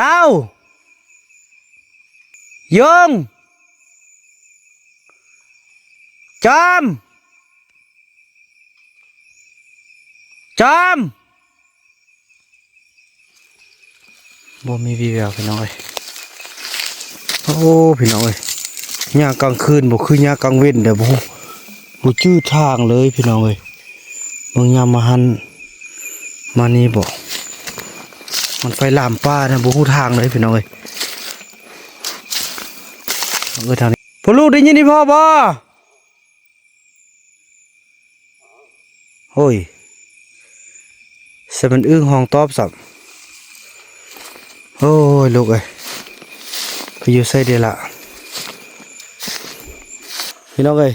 ເອົາ ຍົງ ຈອມ ຈອມ ບໍ່ມີວີ່ແວວພີ່ນ້ອງເອີຍ. ໂອ້ ພີ່ນ້ອງເອີຍ ຍ່າງກາງຄືນບໍ່ຄືຍ່າງກາງເວັນເດີ້ ບໍ່ ບໍ່ຈື່ທາງເລີຍພີ່ນ້ອງເອີຍ. ເບິ່ງຍາມມາຫັ້ນມານີ້ບໍ່ ມັນໄຟລາມປ່ານະ ບໍ່ຮູ້ທາງເລີຍພີ່ນ້ອງເອີຍ. ເອີ ທາງນີ້ ພໍ່ລູກໄດ້ຍິນອີ່ພໍ່ບໍ່? ໂອ້ຍ ສະແມ່ນອຶ່ງຮ້ອງຕອບຊ້ຳ. ໂອ້ຍ ລູກເອີຍ ໄປຢູ່ໃສເດລະ ພີ່ນ້ອງເອີຍ.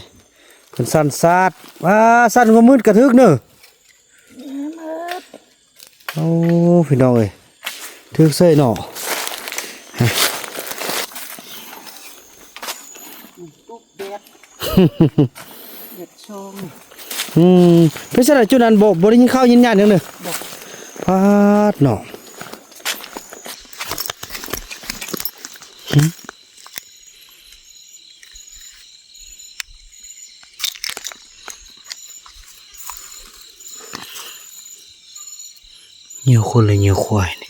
ເພິ່ນສັ່ນສາດ ວ້າ ສັ່ນກວ່າມືດກະຖືກເນີ. ໂອ້ ພີ່ນ້ອງເອີຍ ຖືກເສີຍເນາະ. ອືມ ເປັນຈັ່ງໃດຈຸດນັ້ນ ບໍ່ ບໍ່ໄດ້ຍິນຂ່າວຍິນຫຍັງເລີຍ? ບໍ່ ປາດເນາະ. ຍິ້ວຄົນ ຫຼື ຍິ້ວຄວາຍນີ້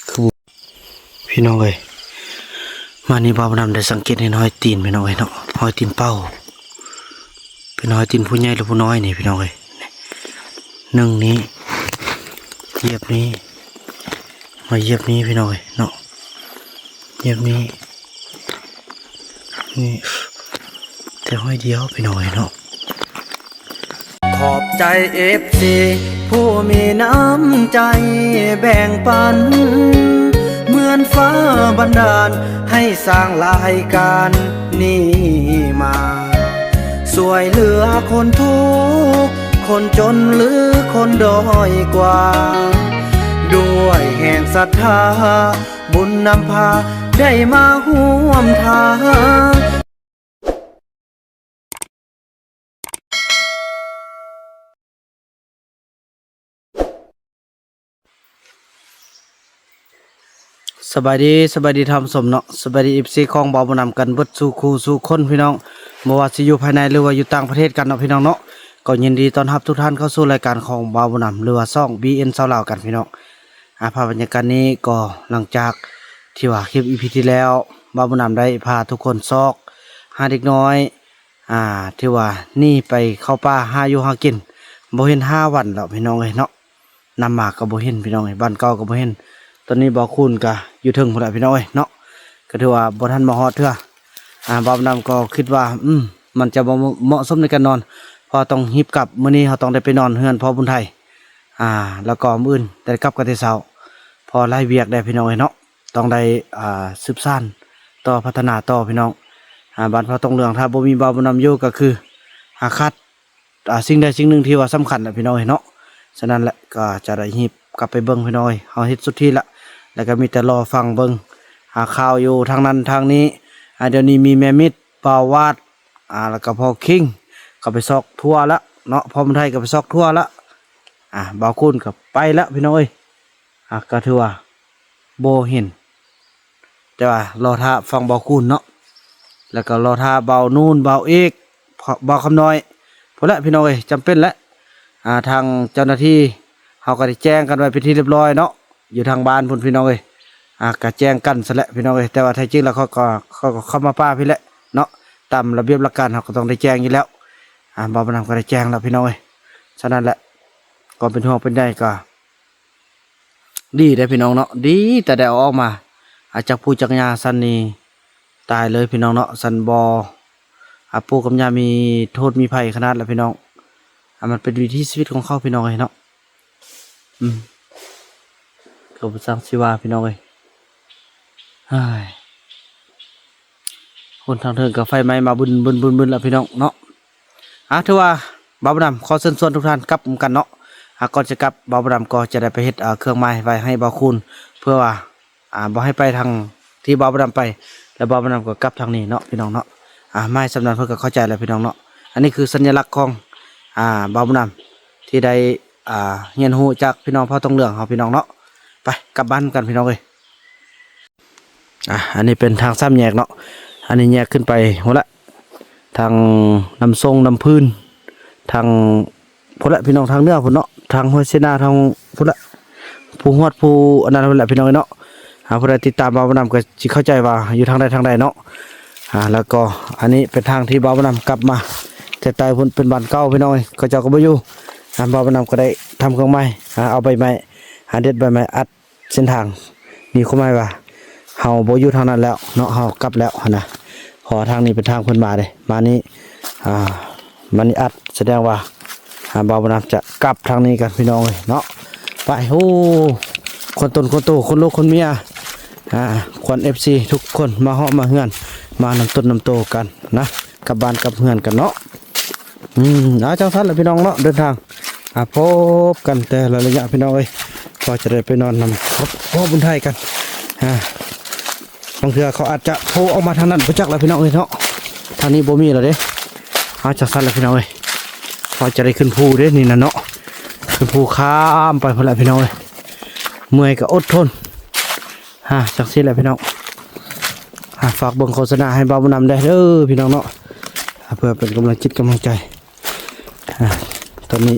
ຄື ພີ່ນ້ອງເອີຍ ມານີ້ບ່າວບຸນນຳໄດ້ສັງເກດເຫັນຮອຍຕີນພີ່ນ້ອງເອີຍເນາະ ຮອຍຕີນເປົ້າ ເປັນຮອຍຕີນຜູ້ໃຫຍ່ ຫຼື ຜູ້ນ້ອຍນີ້ພີ່ນ້ອງເອີຍ. ນີ້ ໜຶ່ງນີ້ ຢຽບນີ້ ມາຢຽບນີ້ພີ່ນ້ອງເອີຍເນາະ ຢຽບນີ້ ນີ້ ແຕ່ຮອຍດຽວພີ່ນ້ອງເອີຍເນາະ. ຂອບໃຈເອັຟຊີຜູ້ມີນ້ຳໃຈແບ່ງປັນ ເໝືອນຟ້າບັນດານໃຫ້ສ້າງລາຍການນີ້ມາ ຊ່ວຍເຫຼືອຄົນທຸກ ຄົນຈົນ ຫຼື ຄົນດ້ອຍກວ່າ ດ້ວຍແຮງສັດທາ ບຸນນຳພາໄດ້ມາຮ່ວມທາງ. ສະບາຍດີ ສະບາຍດີທ່ານຜູ້ຊົມເນາະ ສະບາຍດີເອັຟຊີຂອງບ່າວບຸນນຳກັນເບິດສູ່ຄູ່ສູ່ຄົນພີ່ນ້ອງ ບໍ່ວ່າຊິຢູ່ພາຍໃນ ຫຼືວ່າຢູ່ຕ່າງປະເທດກັນເນາະພີ່ນ້ອງເນາະ. ກໍຍິນດີຕ້ອນຮັບທຸກທ່ານເຂົ້າສູ່ລາຍການຂອງບ່າວບຸນນຳ ຫຼືວ່າຊ່ອງ ບີເອັນ ຊາວລາວກັນພີ່ນ້ອງ. ອາ ພາບບັນຍາກາດນີ້ກໍຫຼັງຈາກທີ່ວ່າຄລິບອີພີທີ່ແລ້ວ ບ່າວບຸນນຳໄດ້ພາທຸກຄົນຊອກຫາເດັກນ້ອຍ ອາ ຖືວ່າໜີໄປເຂົ້າປ່າຫາຢູ່ຫາກິນ ບໍ່ເຫັນຫ້າວັນແລ້ວພີ່ນ້ອງເອີຍເນາະ. ນຳມາກໍບໍ່ເຫັນພີ່ນ້ອງເອີຍ ບ້ານເກົ່າກໍບໍ່ເຫັນ. ຕອນນີ້ບ່າວຄູນກໍຢູ່ເທິງພຸ້ນແຫຼະພີ່ນ້ອງເອີຍເນາະ ກໍຖືວ່າບໍ່ທັນມາຮອດເທື່ອ. ອາ ບ່າວບຸນນຳກໍຄິດວ່າ ອືມ ມັນຈະບໍ່ເໝາະສົມໃນການນອນ ເພາະຕ້ອງຮີບກັບ ມື້ນີ້ເຮົາຕ້ອງໄດ້ໄປນອນເຮືອນພໍ່ບຸນໄທ ອາ ແລ້ວກໍມື້ອື່ນໄດ້ກັບກັນແຕ່ເຊົ້າ ເພາະຫຼາຍວຽກແດ່ພີ່ນ້ອງເອີຍເນາະ. ຕ້ອງໄດ້ ອາ ສືບສານຕໍ່ ພັດທະນາຕໍ່ພີ່ນ້ອງ. ອາ ບ້ານເຜົ່າຕົງເຫຼືອງ ຖ້າບໍ່ມີບ່າວບຸນນຳຢູ່ກໍຄື ອາ ຂາດ ອາ ສິ່ງໃດສິ່ງໜຶ່ງທີ່ວ່າສຳຄັນນະພີ່ນ້ອງເອີຍເນາະ. ສະນັ້ນແຫຼະ ກໍຈະໄດ້ຮີບກັບໄປເບິ່ງພີ່ນ້ອງເອີຍ ເຮົາເຮັດສຸດທີ່ລະ ແລ້ວກໍມີແຕ່ລໍຟັງເບິ່ງ ອາ ຂ່າວຢູ່ທາງນັ້ນທາງນີ້. ອາ ດຽວນີ້ມີແມ່ມິດ ບ່າວວາດ ອາ ແລ້ວກໍພໍ່ຄິງ ກໍໄປຊອກທົ່ວລະເນາະ ພໍ່ບຸນໄທກໍໄປຊອກທົ່ວລະ ອາ ບ່າວຄູນກໍໄປລະພີ່ນ້ອງເອີຍ. ອາ ກໍຖືວ່າບໍ່ເຫັນ ແຕ່ວ່າລໍຖ້າຟັງບ່າວຄູນເນາະ ແລ້ວກໍລໍຖ້າບ່າວນູນ ບ່າວເອກ ບ່າວຄຳນ້ອຍພຸ້ນແຫຼະພີ່ນ້ອງເອີຍ. ຈຳເປັນແຫຼະ ອາ ທາງເຈົ້າໜ້າທີ່ເຮົາກໍໄດ້ແຈ້ງກັນໄວ້ເປັນທີ່ຮຽບຮ້ອຍເນາະ ຢູ່ທາງບ້ານພຸ້ນພີ່ນ້ອງເອີຍ. ອາ ກໍແຈ້ງກັນຊັ້ນແຫຼະພີ່ນ້ອງເອີຍ ແຕ່ວ່າແທ້ຈິງແລ້ວເຂົາກໍ ເຂົາກໍເຂົ້າມາປ່າພີ້ແຫຼະເນາະ ຕາມລະບຽບຫຼັກການເຮົາກໍຕ້ອງໄດ້ແຈ້ງຢູ່ແລ້ວ. ອາ ບ່າວບຸນນຳກໍໄດ້ແຈ້ງແລ້ວພີ່ນ້ອງເອີຍ. ສະນັ້ນແຫຼະ ຄວາມເປັນຫ່ວງເປັນໃຍກໍ ດີເດ້ພີ່ນ້ອງເນາະ ດີແຕ່ໄດ້ເອົາອອກມາ ອາ ຈັກປູ່ຈັກຫຍ້າຊັ້ນນີ້ຕາຍເລີຍພີ່ນ້ອງເນາະ. ຊັ້ນບໍ່ ອາ ປູ່ກັບຫຍ້າມີໂທດມີໄພຂະໜາດລະພີ່ນ້ອງ. ອາ ມັນເປັນວິຖີຊີວິດຂອງເຂົາພີ່ນ້ອງເອີຍເນາະ. ອືມ ກໍບໍ່ຊ່າງຊິວ່າພີ່ນ້ອງເອີຍ ເຮີ້ຍ. ຄົນທາງເທິງກໍໄຟໄໝ້ມາບຶນໆໆລະພີ່ນ້ອງເນາະ. ອາ ຖືວ່າບ່າວບຸນນຳຂໍເຊີນຊວນທຸກທ່ານກັບນຳກັນເນາະ. ອາ ກ່ອນຈະກັບ ບ່າວບຸນນຳກໍຈະໄດ້ໄປເຮັດ ອາ ເຄື່ອງໝາຍໄວ້ໃຫ້ບ່າວຄູນ ເພື່ອວ່າ ອາ ບໍ່ໃຫ້ໄປທາງທີ່ບ່າວບຸນນຳໄປ ແລະ ບ່າວບຸນນຳກໍກັບທາງນີ້ເນາະພີ່ນ້ອງເນາະ. ອາ ໝາຍສ່ຳນັ້ນເພິ່ນກໍເຂົ້າໃຈແລ້ວພີ່ນ້ອງເນາະ. ອັນນີ້ຄືສັນຍາລັກຂອງ ອາ ບ່າວບຸນນຳທີ່ໄດ້ ອາ ຮຽນຮູ້ຈາກພີ່ນ້ອງເຜົ່າຕົງເຫຼືອງເຮົາພີ່ນ້ອງເນາະ. ໄປກັບບ້ານກັນພີ່ນ້ອງເອີຍ. ອ່າ ອັນນີ້ເປັນທາງສາມແຍກເນາະ, ອັນນີ້ແຍກຂຶ້ນໄປພຸ້ນລະ ທາງນ້ຳຊົງນ້ຳພື້ນ ທາງພຸ້ນລະພີ່ນ້ອງ ທາງເໜືອພຸ້ນເນາະ ທາງຫ້ວຍເຊນາ ທາງພຸ້ນລະ ພູຮວດ ພູອັນນັ້ນພຸ້ນລະພີ່ນ້ອງເອີຍເນາະ. ອ່າ ຜູ້ໃດຕິດຕາມບ່າວບຸນນຳກໍຊິເຂົ້າໃຈວ່າຢູ່ທາງໃດທາງໃດເນາະ. ອ່າ ແລ້ວກໍອັນນີ້ເປັນທາງທີ່ບ່າວບຸນນຳກັບມາແຕ່ໃຕ້ພຸ້ນ ເປັນບ້ານເກົ່າພີ່ນ້ອງເອີຍ ເຂົາເຈົ້າກໍບໍ່ຢູ່. ອ່າ ບ່າວບຸນນຳກໍໄດ້ທຳເຄື່ອງໄມ້ ອ່າ ເອົາໃບໄມ້ ອ່າ ເດັດໃບໄມ້ອັດ ເສັ້ນທາງ ມີຄວາມໝາຍວ່າເຮົາບໍ່ຢູ່ທາງນັ້ນແລ້ວເນາະ ເຮົາກັບແລ້ວຫັ້ນນະ. ເພາະວ່າທາງນີ້ເປັນທາງເພິ່ນມາເດ້ ມານີ້ ອ່າ ມານີ້ອັດ ສະແດງວ່າ ອ່າ ບ່າວບຸນນຳຈະກັບທາງນີ້ກັນພີ່ນ້ອງເອີຍເນາະ. ໄປ ໂອ້ ຄົນຕົນຄົນໂຕ ຄົນລູກຄົນເມຍ ອ່າ ຄວັນເອັຟຊີທຸກຄົນ ມາເຮາະມາເຮືອນ ມານຳຕົນນຳໂຕກັນນະ ກັບບ້ານກັບເຮືອນກັນເນາະ. ອືມ ເອົາ ຈັ່ງຊັ້ນລະພີ່ນ້ອງເນາະ ເດີນທາງ ອ່າ ພົບກັນແຕ່ລະໄລຍະພີ່ນ້ອງເອີຍ ພໍຈະໄດ້ໄປນອນນຳພໍ່ບຸນໄທກັນ. ອ່າ ບາງເທື່ອເຂົາອາດຈະໂພອອກມາທາງນັ້ນ ບໍ່ຈັກລະພີ່ນ້ອງເອີຍເນາະ ທາງນີ້ບໍ່ມີລະເດ້. ເອົາ ຈັ່ງຊັ້ນລະພີ່ນ້ອງເອີຍ ພໍຈະໄດ້ຂຶ້ນພູເດ້ນີ້ນະເນາະ ຂຶ້ນພູຂ້າມໄປພຸ້ນລະພີ່ນ້ອງເອີຍ ເມື່ອຍກໍອົດທົນ. ອ່າ ຈັ່ງຊີ້ແຫຼະພີ່ນ້ອງ ອ່າ ຝາກເບິ່ງໂຄສະນາໃຫ້ບ່າວບຸນນຳແດ່ເດີພີ່ນ້ອງເນາະ ອ່າ ເພື່ອເປັນກຳລັງຈິດກຳລັງໃຈ. ອ່າ ຕອນນີ້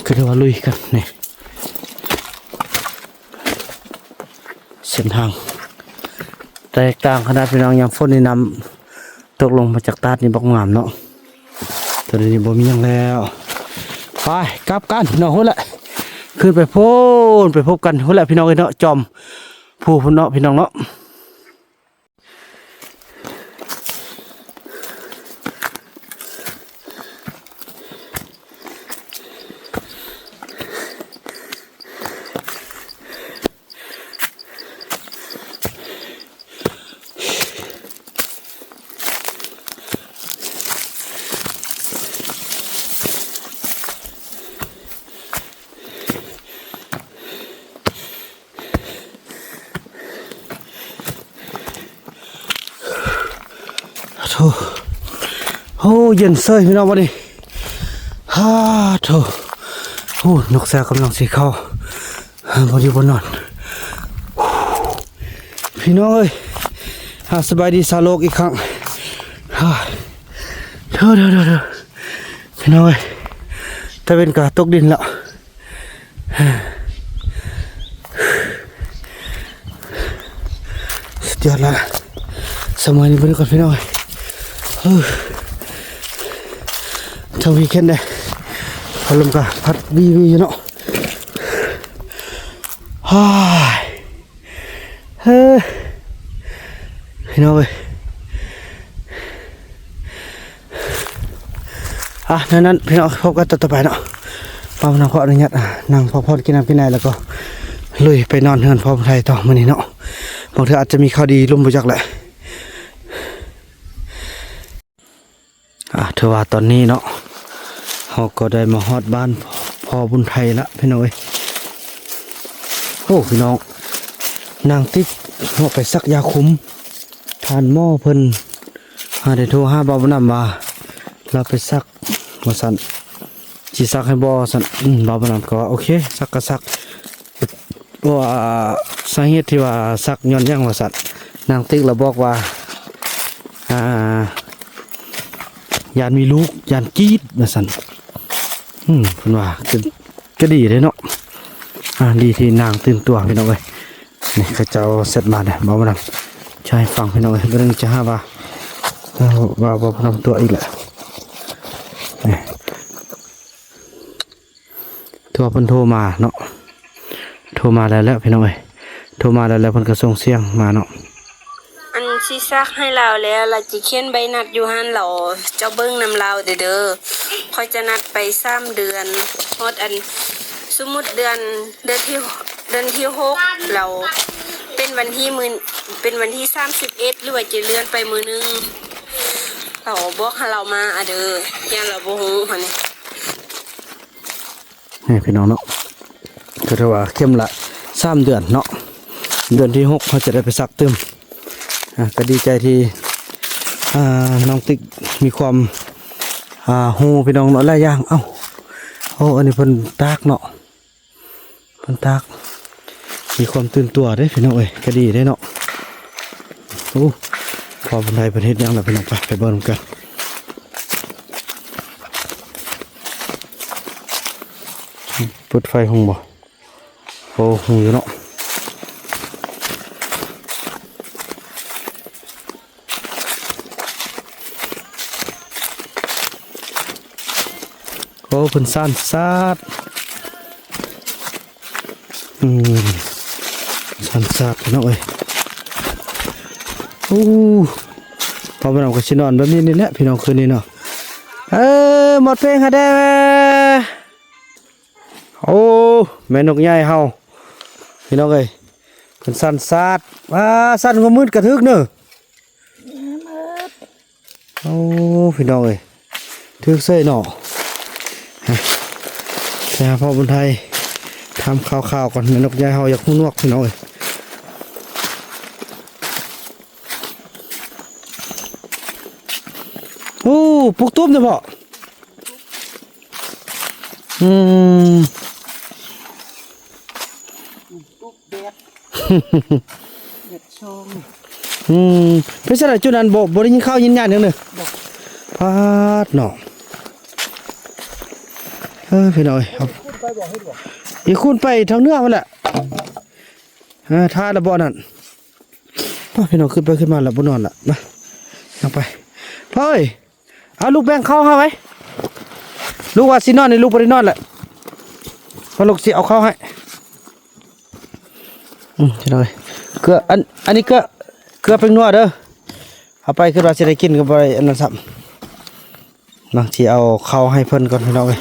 ກໍຖືວ່າລຸຍກັນນີ້ ເສັ້ນທາງແຕກຕ່າງຂະໜາດພີ່ນ້ອງ ຍາມຝົນນີ້ນ້ຳຕົກລົງມາຈາກຕາດນີ້ບັກງາມເນາະ. ຕອນນີ້ບໍ່ມີຫຍັງແລ້ວ ໄປກັບກັນເນາະ. ພຸ້ນແຫຼະ ຂຶ້ນໄປພຸ້ນ ໄປພົບກັນພຸ້ນແຫຼະພີ່ນ້ອງເອີຍເນາະ ຈອມພູພຸ້ນເນາະພີ່ນ້ອງເນາະ. ໂອ້ ໂອ້ ເຢັນເສີຍພີ່ນ້ອງບັດນີ້. ຮາໂທ້ ໂອ້ ນົກສາກຳລັງຊິເຂົ້າບໍ່ຢູ່ບໍ່ນອນ ພີ່ນ້ອງເອີຍ. ຮາ ສະບາຍດີຊາວໂລກອີກຄັ້ງ. ຮາ ໂທ້ ໂທ້ ໂທ້ ໂທ້ ພີ່ນ້ອງເອີຍ ຕາເວັນກໍຕົກດິນແລ້ວ. ສຸດຍອດລະ ສະເໝີນີ້ເບິ່ງກ່ອນພີ່ນ້ອງເອີຍ. ທາງວີເຄັນເດ້ ພັດລົມກໍພັດວີໆຢູ່ເນາະ. ຮາຍ ເອີ ພີ່ນ້ອງເອີຍ. ອ່ະ ແນວນັ້ນພີ່ນ້ອງ ພົບກັນຕອນຕໍ່ໄປເນາະ. ບ່າວບຸນນຳຂໍອະນຸຍາດ ອ່ະ ນັ່ງພັກຜ່ອນ ກິນນ້ຳກິນໃນ ແລ້ວກໍລຸຍໄປນອນເຮືອນພໍ່ບຸນໄທຕໍ່ມື້ນີ້ເນາະ. ບາງເທື່ອອາດຈະມີຂ່າວດີ ລົມບໍ່ຈັກແຫຼະ. ອ່າ ຖືວ່າຕອນນີ້ເນາະ ເຮົາກໍໄດ້ມາຮອດບ້ານພໍ່ບຸນໄທລະພີ່ນ້ອງເອີຍ. ໂອ້ ພີ່ນ້ອງ ນາງຕິກເນາະ ໄປສັກຢາຄຸມ ທ່ານໝໍເພິ່ນ ຫາ ໄດ້ໂທຫາບ່າວບຸນນຳວ່າ ລາວໄປສັກວ່າຊັ້ນ ຊິສັກໃຫ້ບໍ່ວ່າຊັ້ນ. ອືມ ບ່າວບຸນນຳກໍວ່າ ໂອເຄ ສັກກໍສັກ. ວ່າສາເຫດທີ່ວ່າສັກຍ້ອນຫຍັງວ່າຊັ້ນ ນາງຕິກລະບອກວ່າ ອ່າ ຢ້ານມີລູກ ຢ້ານກຣີດວ່າຊັ້ນ. ອືມ ເພິ່ນວ່າ ກໍ ກໍດີເດ້ເນາະ. ອ່າ ດີທີ່ນາງຕື່ນຕົວພີ່ນ້ອງເອີຍ. ນີ້ເຂົາເຈົ້າແຊັດມາເດ້ ເວົ້ານຳ ຈະໃຫ້ຟັງພີ່ນ້ອງເອີຍ. ເບິ່ງຈະຫາວ່າ ເອີ ວ່າ ເວົ້ານຳຕົວະອີກແຫຼະ. ນີ້ ຖືວ່າເພິ່ນໂທມາເນາະ ໂທມາແລ້ວແຫຼະພີ່ນ້ອງເອີຍ. ໂທມາແລ້ວແຫຼະ ເພິ່ນກໍສົ່ງສຽງມາເນາະ. ອັນຊິສັກໃຫ້ລາວແລ້ວ ລາວຊິຂຽນໃບນັດຢູ່ຫັ້ນ ລາວເຈົ້າເບິ່ງນຳລາວເດີ້. ຂ້ອຍຈະນັດໄປສາມເດືອນ ຮອດອັນ ສົມມຸດເດືອນ ເດືອນທີ ເດືອນທີຫົກ ລາວເປັນວັນທີມື້ ເປັນວັນທີສາມສິບເອັດ ຫຼືວ່າຈະເລື່ອນໄປມື້ໜຶ່ງ. ລາວບອກໃຫ້ລາວມາອະເດີ້ ຢ້ານລາວບໍ່ຮູ້ຫັ້ນ. ນີ້ພີ່ນ້ອງເນາະ ກໍຖືວ່າເຂັມລະສາມເດືອນເນາະ ເດືອນທີຫົກເຮົາຈະໄດ້ໄປສັກຕື່ມ. ອ່າ ກໍດີໃຈທີ່ ອ່າ ນ້ອງຕິກມີຄວາມ ອ່າ ຮູ້ພີ່ນ້ອງເນາະ ຫຼາຍຢ່າງ. ເອົ້າ ໂອ້ ອັນນີ້ເພິ່ນຕາກເນາະ ເພິ່ນຕາກ ມີຄວາມຕື່ນຕົວເດ້ພີ່ນ້ອງເອີຍ ກະດີເດ້ເນາະ. ໂອ້ ພໍ່ບຸນໄທເພິ່ນເຮັດຫຍັງລະພີ່ນ້ອງ ໄປ ໄປເບິ່ງນຳກັນ. ເປີດໄຟຮຸ່ງບໍ່? ໂອ້ ຮຸ່ງຢູ່ເນາະ. ໂອ້ ເພິ່ນສ້ານສາດ ອືມ ສ້ານສາດພີ່ນ້ອງເອີຍ. ໂອ້ ພໍ່ບຸນນຳກໍຊິນອນແບບນີ້ນີ້ແຫຼະພີ່ນ້ອງ ຄືນນີ້ເນາະ. ເອີ ໝົດເພງຫາແດ່. ໂອ້ ແມ່ນົກໃຫຍ່ເຮົາພີ່ນ້ອງເອີຍ ເພິ່ນສັ່ນຊາດ. ວ້າ ສັ່ນງວມືດກະຖືກເນີ. ໂອ້ ພີ່ນ້ອງເອີຍ ຖືກເສີຍເນາະ. ໄປຫາພໍ່ບຸນໄທ ຖາມຂ່າວໆກ່ອນ ແມ່ນົກໃຫຍ່ເຮົາຢາກຮູ້ນວກ ພີ່ນ້ອງເອີຍ. ໂອ້ ປຸກຕູບເດ້ພໍ່. ອືມ ຕຸກແດດ ແດດຊ່ອງ. ອືມ ເປັນຈັ່ງໃດຈຸນັ້ນ ບໍ່ ບໍ່ໄດ້ຍິນຂ່າວຍິນຫຍັງເລີຍ? ບໍ່. ປາດເນາະ. ເອີ ພີ່ນ້ອງເອີຍ ເອົາ ອີກຄູນໄປທາງເໜືອພຸ້ນແຫຼະ. ເອີ ຖ້າລະບໍ່ນັ້ນ ໄປ ພີ່ນ້ອງ ຂຶ້ນໄປຂຶ້ນມາລະບໍ່ນອນລະ ມາ ນຳໄປ ພໍ່ເອີຍ. ເອົາ ລູກແບ່ງເຂົ້າໃຫ້ໄວ້ ລູກວ່າຊິນອນນີ້ ລູກບໍ່ໄດ້ນອນລະ ພໍ່ລູກຊິເອົາເຂົ້າໃຫ້. ອືມ ເຈົ້າເອີຍ ເກືອ ອັນ ອັນນີ້ເກືອ ເກືອແປ້ງນົວເດີ ເອົາໄປ ຄິດວ່າຊິໄດ້ກິນກໍບໍ່ໄດ້ອັນນັ້ນຊ້ຳ. ນາງຊິເອົາເຂົ້າໃຫ້ເພິ່ນກ່ອນ ພີ່ນ້ອງເອີຍ.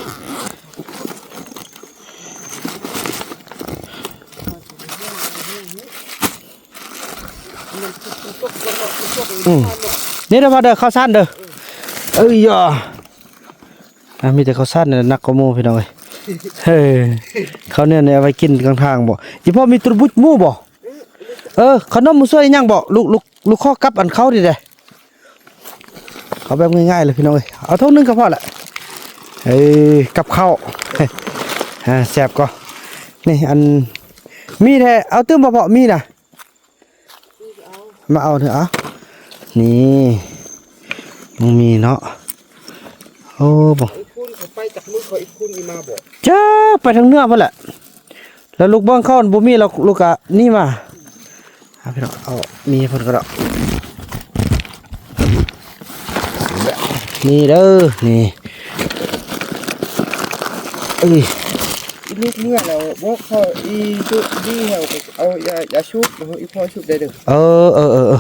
ອືມ ນີ້ເດີພໍ່ເດີ ເຂົ້າສານເດີ. ເອີຍ ອ່າ ມີແຕ່ເຂົ້າສານນີ້ໜັກກວ່າໝູ່ ພີ່ນ້ອງເອີຍ. ເອີ ເຂົ້າໜຽວນີ້ເອົາໄວ້ກິນກາງທາງບໍ? ອີພໍ່ມີຕຸລະບຸດໝູ່ບໍ? ເອີ ເຂົ້າໜົມໝູ່ຊ່ວຍຫຍັງບໍ? ລູກ ລູກ ລູກຂໍກັບອັນເຂົ້ານີ້ເດ້. ເອົາແບບງ່າຍໆເລີຍພີ່ນ້ອງເອີຍ ເອົາຖົງໜຶ່ງກໍພໍລະ. ເອີ ກັບເຂົ້າ ອ່າ ແຊບກໍ ນີ້ ອັນ ມີແທ້ ເອົາຕື່ມບໍ່ພໍ ມີນະ ມາເອົາເດີ້. ເອົາ ນີ້ ມັນມີເນາະ. ໂອ້ ບໍ່ ອີກຄູນເຂົາໄປຈັກມື້ ເຂົາອີກຄູນອີມາບໍ່? ຈັກ ໄປທາງເໜືອພຸ້ນແຫຼະ. ແລ້ວລູກເບິ່ງເຂົາບໍ່ມີ ແລ້ວລູກກະໜີມາ. ອ່າ ພີ່ນ້ອງ ເອົາ ມີເພິ່ນກໍດອກ ນີ້ເດີ ນີ້ ເອີຍ ອີລູກເມື່ອແລ້ວ ບອກເຂົາ ອີຈຸດດີແລ້ວ ເອົາຢາ ຢາສູບ ເອົາ ອີພໍ່ສູບໄດ້ເດີ. ເອີ ເອີ ເອີ ເອີ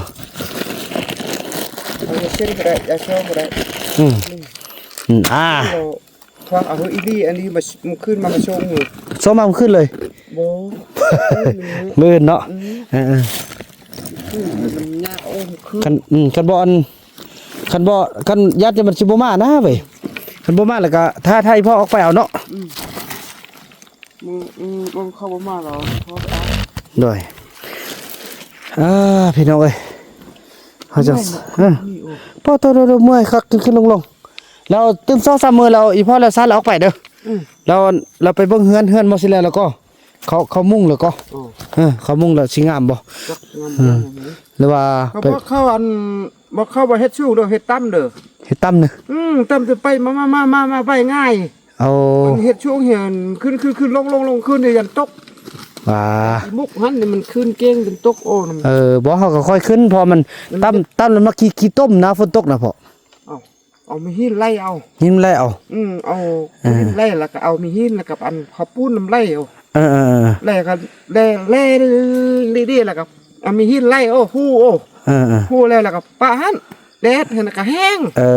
ເອົາຢາເສັ້ນກໍໄດ້ ຢາຊອງກໍໄດ້. ອືມ ອືມ ອ່າ ທາງເອົາອີ່ຫຼີ ອັນນີ້ມາ ມື້ຄືນມາ ມາສົ່ງມື້ ສົ່ງມາມື້ຄືນເລີຍ. ບໍ່ ມື້ອື່ນເນາະ. ອືມ ເອີໆ ຄືນມັນຍາກ. ໂອ້ ຄືນ ຄັນ ອືມ ຄັນບໍ່ອັນ ຄັນບໍ່ ຄັນຢ້ານແຕ່ມັນຊິບໍ່ມານະເວີຍ. ຄັນບໍ່ມາແລ້ວກະຖ້າ ຖ້າອີ່ພໍ່ອອກໄປເອົາເນາະ. ອືມ ມື້ ອືມ ເບິ່ງເຂົາບໍ່ມາແລ້ວ ພໍ່ໄປເອົາ. ໂດຍ ອ່າ ພີ່ນ້ອງເອີຍ ເຮົາຈະ ເມື່ອຍເນາະ ເອີ ນີ້ ໂອ້ ປາດໂທ້ ເມື່ອຍຄັກ ຂຶ້ນໆລົງໆ. ແລ້ວຕື່ມສອງສາມມື້ແລ້ວ ອີ່ພໍ່ແລ້ວຊາແລ້ວອອກໄປເດີ. ອືມ ແລ້ວ ແລ້ວໄປເບິ່ງເຮືອນ ເຮືອນບໍ່ຊິແລ້ວ ແລ້ວກໍ ເຂົາ ເຂົາມຸງແລ້ວກໍ ໂອ້ ເອີ ເຂົາມຸງແລ້ວຊິງາມບໍ່? ຈັກງາມ ເອີ ບໍ່ ຫຼືວ່າ ກໍ ໄປ ບອກເຂົາ ອັນ ບອກເຂົາວ່າເຮັດສູງເດີ ເຮັດຕ່ຳເດີ ເຮັດຕ່ຳເດີ. ອືມ ຕ່ຳຈະໄປ ມາ ມາ ໄປງ່າຍ. ເອົາ ເຮັດຊ່ວງເຫັນຂຶ້ນ ຂຶ້ນ ຂຶ້ນ ລົງ ລົງ ລົງ ຂຶ້ນ ຢ້ານຕົກ. ວ່າ ມຸກຫັ້ນນີ້ມັນຂຶ້ນເກັ່ງຈົນຕົກ. ໂອ້ ເອີ ບໍ່ ເຮົາກໍຄ່ອຍຂຶ້ນ ເພາະມັນ ມັນຕ່ຳ ຕ່ຳແລ້ວມັກຂີ້ ຂີ້ຕົມນະ ຝົນຕົກນະພໍ່. ເອົາ ເອົາມີຫີນໄລ່ເອົາ ຫີນໄລ່ເອົາ. ອືມ ເອົາ ເອີ ຫີນໄລ່ ແລ້ວກໍເອົາມີຫີນ ແລ້ວກໍອັນເຂົ້າປູນນຳໄລ່ເອົາ. ເອີໆໆ ແລ້ວກໍແລ່ ແລ່ ແລ່ ແລ້ ແລ້ ແລ້ ແລ້ວກໍເອົາມີຫີນໄລ່ ໂອ້ ຮູ ໂອ້ ເອີໆ ຮູແລ້ວ ແລ້ວກໍປະຫັ້ນ ແດດຫັ້ນກໍແຫ້ງ. ເອີ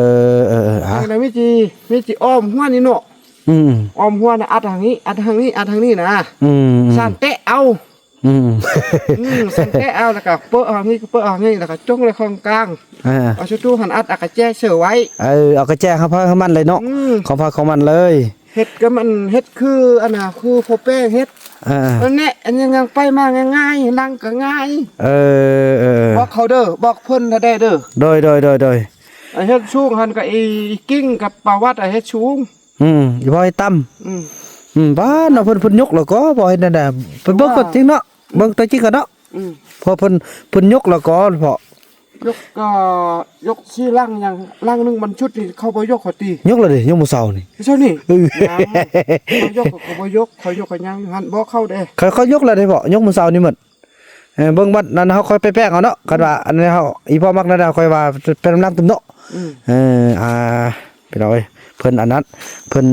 ໆໆ ອ່າ ແລ້ວມີຈີ ມີຈີອ້ອມຫົວນີ້ເນາະ. ອືມ ອ້ອມຫົວນະ ອັດທາງນີ້ ອັດທາງນີ້ ອັດທາງນີ້ນະ. ອືມ ສານແຕະເອົາ. ອືມ ອືມ ສານແຕະເອົາ ແລ້ວກໍເປີະທາງນີ້ ເປີະທາງນີ້ ແລ້ວກໍຈົງໄວ້ຂ້າງກາງ. ອ່າ ເອົາສະຕູຫັ້ນອັດ ເອົາກະແຈເສີໄວ້. ເອີ ເອົາກະແຈຂອງໃຜຂອງມັນເລີຍເນາະ. ອືມ ຂອງໃຜຂອງມັນເລີຍ. ເຮັດກໍມັນເຮັດຄືອັນນ່າ ຄືພໍ່ແປ້ງເຮັດ. ອ່າ ອັນນີ້ ອັນຍັງໄປມາງ່າຍໆ ນັ່ງກໍງ່າຍ. ເອີໆໆ ບອກເຂົາເດີ ບອກເພິ່ນເດີ. ໂດຍໆໆໆ ອັນເຮັດສູງຫັ້ນກໍອີກິ່ງກັບປະຫວັດ ອັນເຮັດສູງ. ອືມ ອີ່ພໍ່ເຮັດຕ່ຳ. ອືມ ອືມ ບ້ານເນາະ ເພິ່ນ ເພິ່ນຍົກແລ້ວກໍບໍ່ເຮັດແນວໃດ ໄປເບິ່ງກ່ອນຕິເນາະ. ເບິ່ງຕົວຈິງກ່ອນເນາະ. ອືມ ເພາະເພິ່ນ ເພິ່ນຍົກແລ້ວກໍເພາະ ຍົກກໍຍົກສີ່ຫຼັງຫຍັງ ຫຼັງໜຶ່ງມັນຊຸດນີ້ ເຂົາບໍ່ຍົກເຂົາຕີ ຍົກແລ້ວເດ້ ຍົກມື້ເຊົ້ານີ້ ເຊົ້ານີ້. ເອີ ຍັງ ເຂົາຍົກເຂົາກໍບໍ່ຍົກ ເຂົາຍົກກໍຍັງຢູ່ຫັ້ນ ບໍ່ເຂົ້າເດ້ ເຂົາ ເຂົາຍົກແລ້ວເດ້ເພາະ ຍົກມື້ເຊົ້ານີ້ໝົດ. ເອີ ເບິ່ງບັດນັ້ນເຮົາຄ່ອຍໄປແປງເອົາເນາະ ຄັນວ່າອັນນີ້ເຮົາ ອີພໍ່ມັກແນວໃດເຮົາຄ່ອຍວ່າໄປນຳຫຼັງຕື່ມເນາະ. ອືມ ເອີ ອ່າ ພີ່ນ້ອງເອີຍ ເພິ່ນອັນນັ້ນ ເພິ່ນ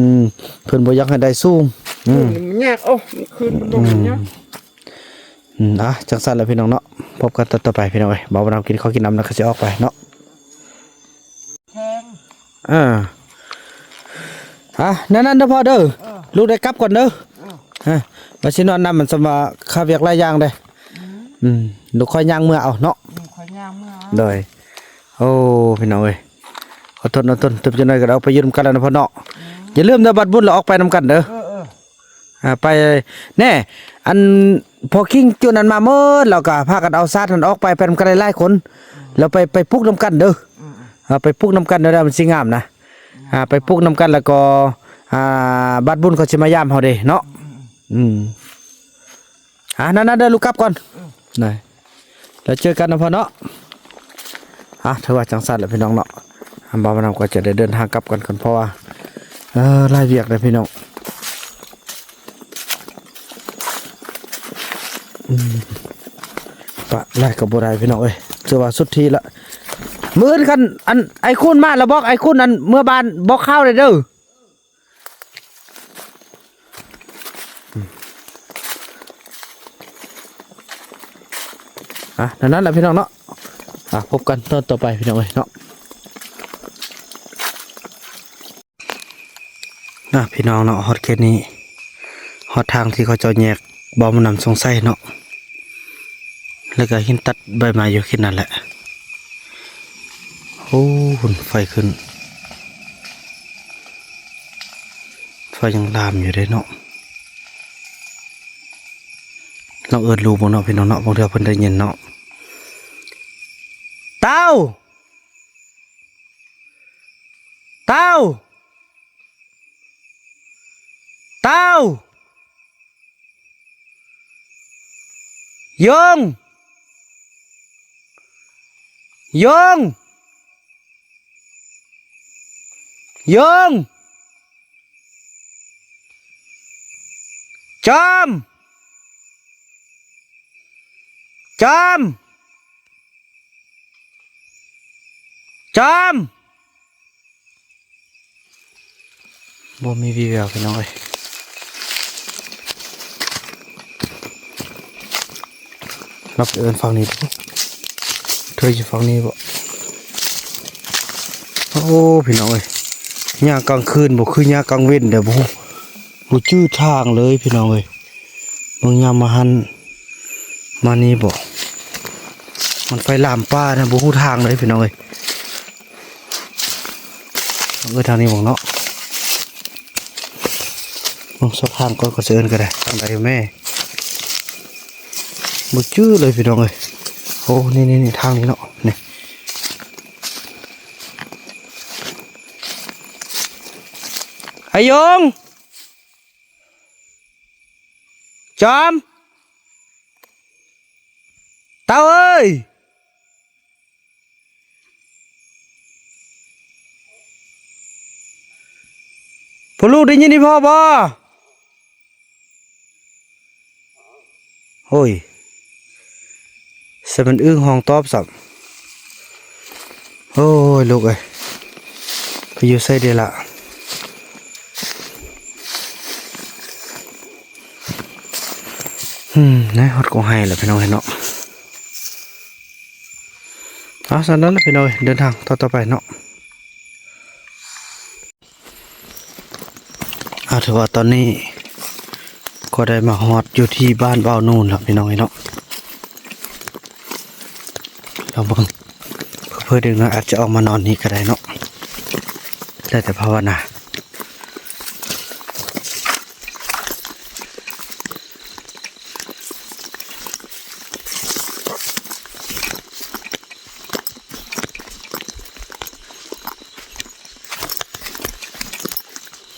ເພິ່ນບໍ່ຢາກໃຫ້ໄດ້ສູງ. ອືມ ມັນຍາກ ໂອ້ ຄືນມັນລົງມັນຍາກ. ອືມ ອ່ະ ຈັ່ງຊັ້ນລະພີ່ນ້ອງເນາະ ພົບກັນຕອນຕໍ່ໄປພີ່ນ້ອງເອີຍ ບ່າວບຸນນຳກິນເຂົ້າກິນນ້ຳແລ້ວກໍຊິອອກໄປເນາະ. ແຂງ ເອີ ອ່ະ ແນວນັ້ນເດີພໍ່ເດີ ເອີ ລູກໄດ້ກັບກ່ອນເດີ. ເອີ ເອີ ວ່າຊິນອນນຳ ມັນສ່ຳວ່າຄາວຽກຫຼາຍຢ່າງເດ້. ອືມ ອືມ ລູກຄ່ອຍຍ່າງເມືອເອົາເນາະ. ອືມ ຂ້ອຍຍ່າງເມືອ ໂດຍ. ໂອ້ ພີ່ນ້ອງເອີຍ ອດທົນ ອດທົນ ເຖິງຈັກໜ້ອຍກໍໄດ້ອອກໄປຢູ່ນຳກັນແລ້ວນະພໍ່ເນາະ. ອືມ ຢ່າລືມເດີ ບັດບຸນລະອອກໄປນຳກັນເດີ. ເອີ ເອີ ອ່າ ໄປແນ່ ອັນພໍຄິງຈຸນັ້ນມາໝົດ ແລ້ວກໍພາກັນເອົາສາດຫັ້ນອອກໄປ ໄປນຳກັນຫຼາຍໆຄົນ ແລ້ວໄປ ໄປປຸກນຳກັນເດີ. ອ່າ ໄປປຸກນຳກັນເດີ ມັນຊິງາມນະ. ອ່າ ໄປປຸກນຳກັນ ແລ້ວກໍ ອ່າ ບັດບຸນເຂົາຊິມາຢາມເຮົາເດ້ເນາະ. ອືມ ອ່າ ນັ້ນໆ ເດີ ລູກກັບກ່ອນ. ອືມ ໄດ້ ແລ້ວເຈີກັນນະພໍ່ເນາະ. ອ່ະ ຖືວ່າຈັ່ງຊັ້ນແຫຼະພີ່ນ້ອງເນາະ ບ່າວນຳກໍຈະໄດ້ເດີນທາງກັບກັນກ່ອນ ເພາະວ່າ ເອີ ຫຼາຍວຽກເດ້ພີ່ນ້ອງ. ອືມ ປະຫຼາຍກໍບໍ່ໄດ້ພີ່ນ້ອງເອີຍ ຖືວ່າສຸດທີລະ. ມື້ອື່ນຄັນອັນໄອ້ຄຸນມາລະບອກໄອ້ຄຸນອັນເມືອບ້ານບອກຂ່າວໄດ້ເດີ. ອ່ະ ນັ້ນແຫຼະພີ່ນ້ອງເນາະ ອ່ະ ພົບກັນຕອນຕໍ່ໄປພີ່ນ້ອງເອີຍເນາະ. ນະ ພີ່ນ້ອງເນາະ ຮອດເຂດນີ້ ຮອດທາງທີ່ເຂົາເຈົ້າແຍກ ບ່າວບຸນນຳສົງໄສເນາະ ແລ້ວກໍຫີນຕັດໃບໄມ້ຢູ່ເຂດນັ້ນແຫຼະ. ໂອ້ ພຸ້ນໄຟຂຶ້ນ ໄຟຍັງລາມຢູ່ເດ້ເນາະ. ລອງເອີ້ນລູກເບິ່ງເນາະພີ່ນ້ອງເນາະ ບາງເທື່ອເພິ່ນໄດ້ຍິນເນາະ. ເຕົ້າ! ເຕົ້າ! ເຕົ້າ! ຢົງ! ຢົງ! ຢົງ! ຈອມ! ຈອມ! ຈອມ! ບໍ່ມີວີ່ແວວພີ່ນ້ອງເອີຍ. ເຮົາໄປເອີ້ນຝັ່ງນີ້ດູ ເທີຢູ່ຝັ່ງນີ້ບໍ? ໂອ້ ພີ່ນ້ອງເອີຍ ຍາມກາງຄືນບໍ່ຄືຍາມກາງເວັນເດີ ບໍ່ ບໍ່ຈື່ທາງເລີຍພີ່ນ້ອງເອີຍ. ເບິ່ງຍາມມາຫັ້ນມານີ້ບໍ ມັນໄຟລາມປ່ານະ ບໍ່ຮູ້ທາງເລີຍພີ່ນ້ອງເອີຍ. ເອີ ທາງນີ້ບໍ່ເນາະ ເບິ່ງສອບທາງກ່ອນ ກໍຊິເອີ້ນກໍໄດ້ ທາງໃດແມ່ ບໍ່ຈື່ເລີຍພີ່ນ້ອງເອີຍ. ໂອ້ ນີ້ໆ ທາງນີ້ເນາະ ນີ້ ອາຍົງ! ຈອມ! ເຕົ້າເອີຍ! ພວກລູກໄດ້ຍິນອີ່ພໍ່ບໍ່? ໂອ້ຍ ສະແມ່ນອຶ່ງຮ້ອງຕອບຊ້ຳ. ໂອ້ຍ ລູກເອີຍ ໄປຢູ່ໃສເດລະ? ອືມ ນາຍຮອດກົງໄຮ່ແລ້ວພີ່ນ້ອງເອີຍເນາະ. ເອົາ ຊັ້ນນັ້ນແຫຼະພີ່ນ້ອງເອີຍ ເດີນທາງຕໍ່ໆໄປເນາະ. ອ່າ ຖືວ່າຕອນນີ້ກໍໄດ້ມາຮອດຢູ່ທີ່ບ້ານບ່າວນູນແລ້ວພີ່ນ້ອງເອີຍເນາະ. ລອງເບິ່ງ ເຜີໆ ເດັກນ້ອຍອາດຈະອອກມານອນນີ້ກໍໄດ້ເນາະ ແລ້ວແຕ່ພາວະນາ.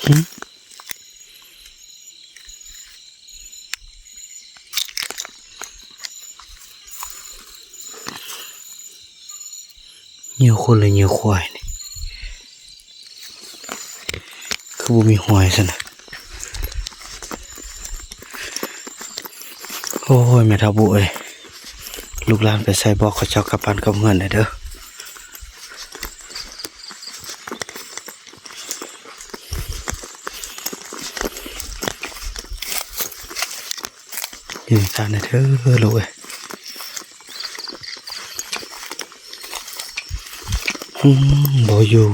ຫືມ? ຍິວຄົນ ຫຼື ຍິວຄວາຍນີ້ ຄືບໍ່ມີຫອຍຊັ້ນນະ. ໂອ້ຍ ແມ່ເຖົ້າບຸເອີຍ ລູກຫຼານໄປໃສ ບອກເຂົາເຈົ້າກັບບ້ານກັບເຮືອນແດ່ເດີ. ຢູ່ໃນບ້ານແດ່ເດີລູກເອີຍ. ອືມ ບໍ່ຢູ່.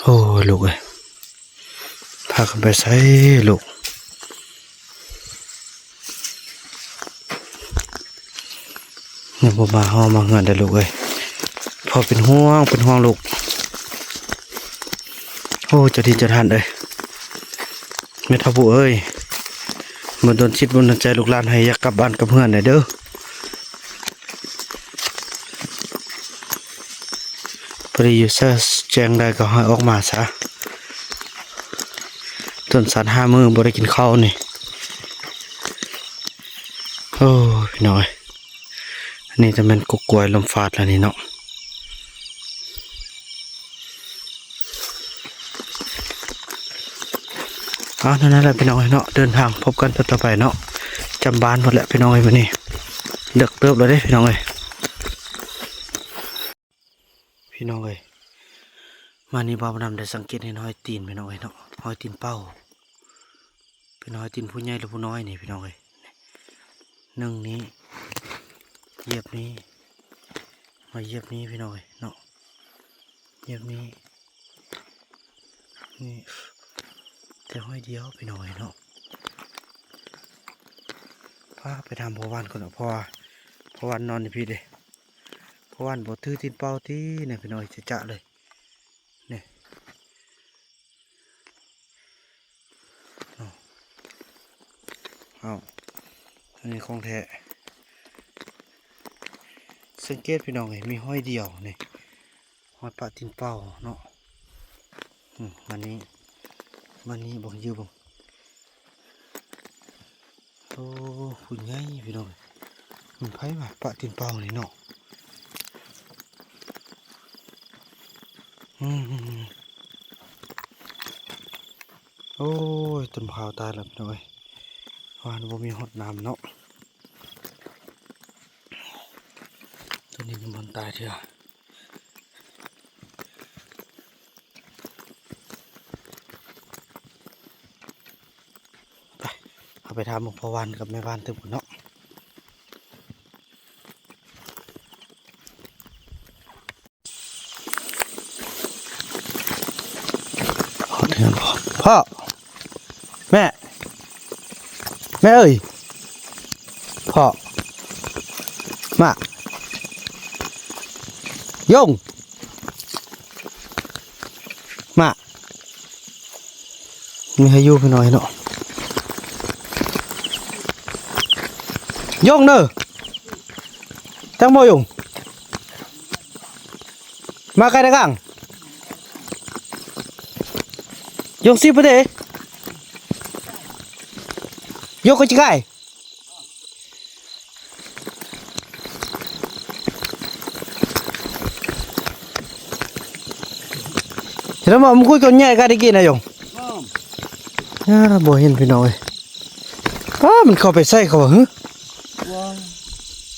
ໂອ້ຍ ລູກເອີຍ ພາກັນໄປໃສລູກ? ຍັງບໍ່ມາຮອດມາເຮືອນເດີລູກເອີຍ. ພໍ່ເປັນຫ່ວງ ເປັນຫ່ວງລູກ. ໂອ້ ເຈົ້າທີ່ເຈົ້າທ່ານເອີຍ ແມ່ເຖົ້າບຸເອີຍ ບັນດານຈິດບັນດານໃຈລູກຫຼານໃຫ້ຢາກກັບບ້ານກັບເຮືອນແດ່ເດີ. ພໍດີຢູ່ໃສແຈ້ງໄດ້ກໍໃຫ້ອອກມາຊະ. ຕົ້ນສັນຫ້າມື້ບໍ່ໄດ້ກິນເຂົ້ານີ້. ໂອ້ຍ ພີ່ນ້ອງເອີຍ ອັນນີ້ຈະແມ່ນກົກກ້ວຍລົມຟາດແລ້ວນີ້ເນາະ. ເອົາ ນັ້ນແຫຼະພີ່ນ້ອງເອີຍເນາະ ເດີນທາງພົບກັນຕໍ່ໄປເນາະ. ຈຳບ້ານພຸ້ນແຫຼະພີ່ນ້ອງເອີຍ ມື້ນີ້ເລິກເຕີບແລ້ວເດ້ພີ່ນ້ອງເອີຍ. ພີ່ນ້ອງເອີຍ ມານີ້ບ່າວບຸນນຳໄດ້ສັງເກດເຫັນຮອຍຕີນພີ່ນ້ອງເອີຍເນາະ ຮອຍຕີນເປົ້າ. ເປັນຮອຍຕີນຜູ້ໃຫຍ່ ຫຼື ຜູ້ນ້ອຍນີ້ພີ່ນ້ອງເອີຍ. ໜຶ່ງນີ້ ຢຽບນີ້ ມາຢຽບນີ້ພີ່ນ້ອງເອີຍເນາະ ຢຽບນີ້ ນີ້ ແຕ່ຮອຍດຽວພີ່ນ້ອງເອີຍເນາະ. ພາໄປຖາມພໍ່ຫວານກ່ອນເນາະ ເພາະວ່າພໍ່ຫວານນອນຢູ່ພີ້ເດ້. ພໍ່ຫວານບໍ່ຖືຕີນເປົ້າຕິ ນີ້ພີ່ນ້ອງເອີຍ ຈະໆເລີຍ ນີ້. ເອົາ ອັນນີ້ຂອງແທ້ ສັງເກດພີ່ນ້ອງເອີຍ ມີຮອຍດຽວນີ້ ຮອຍປະຕີນເປົ້າເນາະ. ອືມ ມານີ້ ມານີ້ເບິ່ງ ຢູ່ເບິ່ງ. ໂອ້ ຜູ້ໃຫຍ່ພີ່ນ້ອງ ມັນໃຜວະ ປະຕີນເປົ້ານີ້ເນາະ. ອືມ ໂອ້ຍ ຕົ້ນພ້າວຕາຍແລ້ວພີ່ນ້ອງເອີຍ ວ່າບໍ່ມີຮອດນ້ຳເນາະ. ຕົວນີ້ຍັງບໍ່ທັນຕາຍເທື່ອ. ໄປ ເຮົາໄປຖາມເບິ່ງພໍ່ຫວານກັບແມ່ຫວານຕື່ມກັນເນາະ. ພໍ່ ແມ່ ແມ່ເອີຍ ພໍ່ ມາ ຢົງ ມາ ມີໃຫ້ຢູ່ພີ່ນ້ອງເນາະ. ຢົງເດີ ຈັ່ງບໍ່ຢົງ ມາໄກຕະກາງ ຢົງຊິປະເດ ຢົງກໍຈິກາຍ. ເຫັນແລ້ວບໍ່ ມັນຄຸຍກັນໃຫຍ່ກະໄດ້ກິນນະຢົງ. ອ່າ ບໍ່ເຫັນພີ່ນ້ອງເອີຍ ປ້າ ມັນເຂົ້າໄປໃສ່ເຂົາຫວະຫື?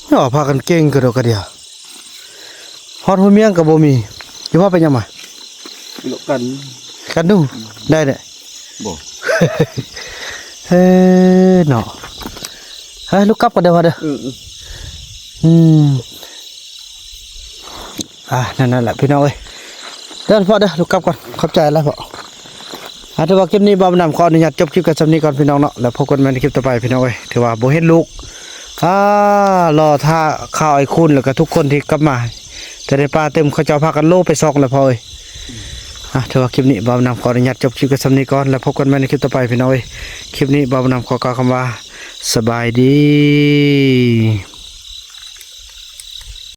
ເນາະ ພາກັນເກັ່ງກະດົກກະເດຍ ຮອດຫົວມຽງກະບໍ່ມີ. ຢູ່ພາໄປຫຍັງມາ? ເລາະກັນ ກັນດູ ໄດ້ແຫຼະ ບໍ່ ເອີ ເນາະ ເອີ ລູກກັບກັນເດີພໍ່ເດີ. ອືມ ອືມ ອ່າ ນັ້ນແຫຼະພີ່ນ້ອງເອີຍ ເດີພໍ່ເດີ ລູກກັບກ່ອນ ຂອບໃຈຫຼາຍພໍ່. ອ່າ ຖືວ່າຄລິບນີ້ບ່າວບຸນນຳຂໍອະນຸຍາດຈົບຄລິບກັນສ່ຳນີ້ກ່ອນພີ່ນ້ອງເນາະ ແລ້ວພົບກັນໃໝ່ໃນຄລິບຕໍ່ໄປພີ່ນ້ອງເອີຍ. ຖືວ່າບໍ່ເຫັນລູກ ອ່າ ລໍຖ້າຂ່າວໄອ້ຄູນ ແລ້ວກະທຸກຄົນທີ່ກັບມາ ແຕ່ໃນປ່າຕື່ມ ເຂົາເຈົ້າພາກັນໂລໄປຊອກແລ້ວພໍ່ເອີຍ. ອ່າ ຖືວ່າຄລິບນີ້ບ່າວບຸນນຳຂໍອະນຸຍາດຈົບຄລິບກັນສ່ຳນີ້ກ່ອນ ແລ້ວພົບກັນໃໝ່ໃນຄລິບຕໍ່ໄປພີ່ນ້ອງເອີຍ. ຄລິບນີ້ບ່າວບຸນນຳຂໍກ່າວຄຳວ່າ ສະບາຍດີ.